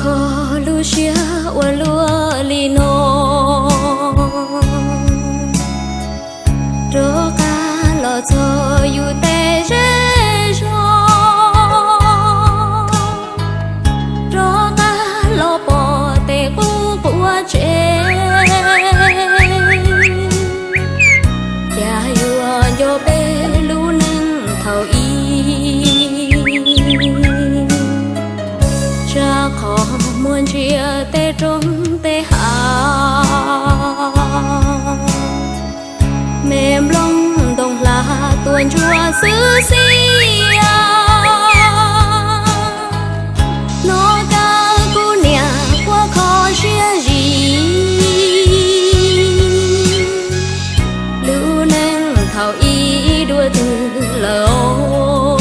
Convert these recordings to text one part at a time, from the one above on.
Kho lub siab ua luaj li no, rov qab los txog yus tej zej zog, rov qab los pom tej qub quav tsev. Cas yuav nco peb lub neej thaum ub, tsam qhov muaj ntsia tej roob tej hav, me nplooj ntoo hla tuaj ntsuab xwb xwb. Hnov kawg kuv niam quaj kho siab zim, lub neej thaum ub dua twg lawm.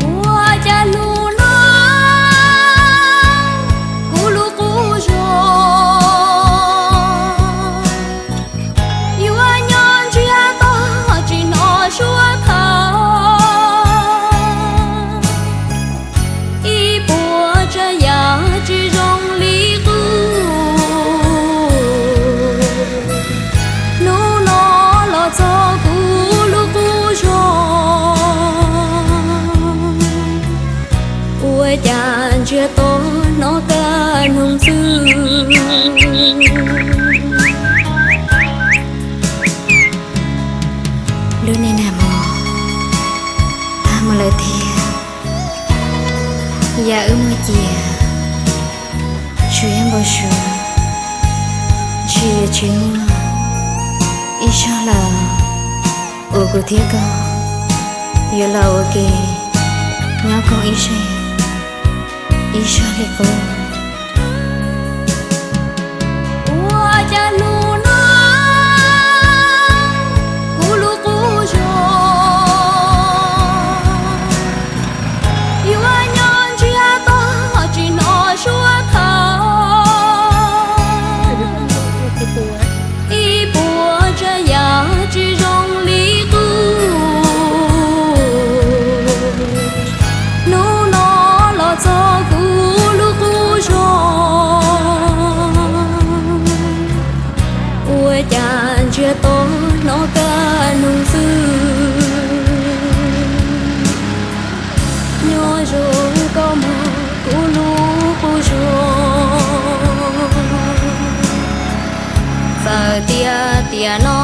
Ua cas hnub no kuv lub qub zog yuav nyob ntsiag to tsis hnov suab thawj, ib puas tsav yam tsis zoo li qub. Hnub no los txog kuv lub qub zog, ua cas ntsiag to hnov kaj noog xwb. Lub neej nag hmo tag mus lawm tiag, yam wb muaj ciaj tsuas yog npau suav, ntshe yuav tsis muaj ib zaug lawm uas kuv thiab koj yuav los ua ke nyob koom ib zej ib zag li qub. Ua cas hnub no kuv lub qub zog yuav nyob ntsiag to tsis hnov suab thawj, ib puas tsav yam tsis zoo li qub. Hnub no los txog kuv lub qub zog, ua cas ntsiag to hnov kaj noog xwb. Nyob zoo koj mog kuv lub qub zog, txawm tias tiam no